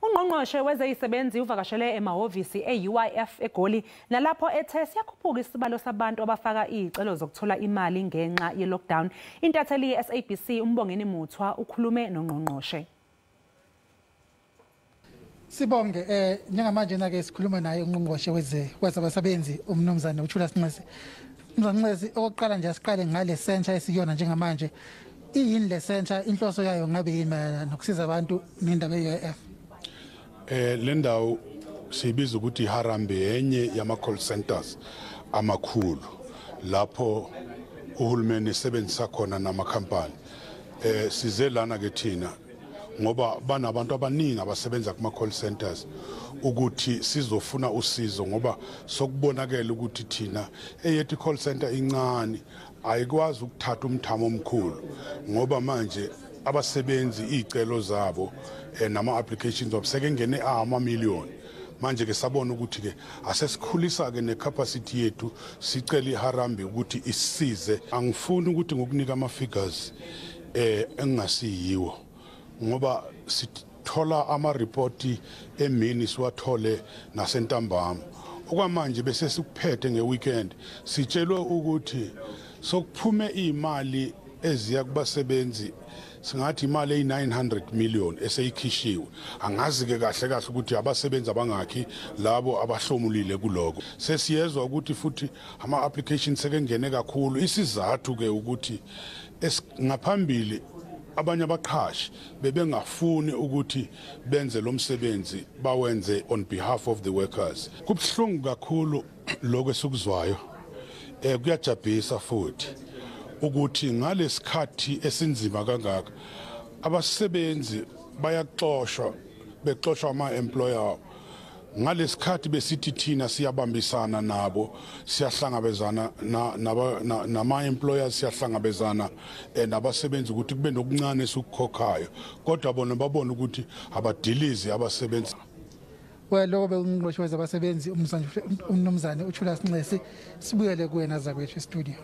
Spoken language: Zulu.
Ungqongqoshe wezezisebenzi uvakashele emahhovisi e-UIF eGoli, nalapho ethe siyakhuphuka isibalo sabantu abafaka izicelo zokuthola imali ngenxa ye-lockdown. Intatheli ye-SABC uMbongeni Muthwa ukhulume nongqongqoshe. Sibonge, njengamanje na-ke sikhuluma naye ungqongqoshe wezabasebenzi, umnumzane uThulas Nxesi. Mnumzane Nxesi, okokuqala nje asiqale ngale centre esiyona njengamanje. Iyini le centre, inhloso yayo ngabe yini mayelana nokusiza abantu ngendaba ye-UIF? Le ndawo siyibiza ukuthi iHarambe, enye yama call centers amakhulu lapho uhulumeni esebenzisa khona namakhampani. Size lana ke thina ngoba banabantu abaningi abasebenza kuma call centers ukuthi sizofuna usizo, ngoba sokubonakela ukuthi thina eyethu call center incane, ayikwazi ukuthatha umthamo omkhulu, ngoba manje abasebenzi izicelo zabo nama applications wabo sekengene ama million. Manje ke sabona ukuthi ke asesikhulisa ke necapacity yethu, sicela iHarambe ukuthi isisize. Angifuni ukuthi ngokunika ama figures engasiyiwo, ngoba sithola ama report emini, siwathole nasentambama. Okwamanje bese sikuphethe ngeweekend, sitshelwe ukuthi sokuphume imali eziya kubasebenzi, singathi imali eyi-900 million eseyikhishiwe. Angazi ke kahle kahle ukuthi abasebenzi abangakhi labo abahlomulile kuloko. Sesiyezwa ukuthi futhi ama-applications sekengene kakhulu. Isizathu ke ukuthi ngaphambili abanye abaqhashi bebengafuni ukuthi benze lo msebenzi, bawenze on behalf of the workers. Kubuhlungu kakhulu lokho esikuzwayo, kuyajabhisa futhi ukuthi ngalesikhathi esinzima kangaka abasebenzi bayaxoshwa, bexoshwa ama-employer, ngalesikhathi besithi thina siyabambisana nabo, siyahlangabezana nama-employers, siyahlangabezana nabasebenzi ukuthi kube nokuncane esikukhokhayo, kodwa bona babona ukuthi abadilizi abasebenzi. Well, lokho bekungqongqoshe wezabasebenzi, umnumzane uThulas Nxesi. Sibuyele kuwena zakwethu e-studio.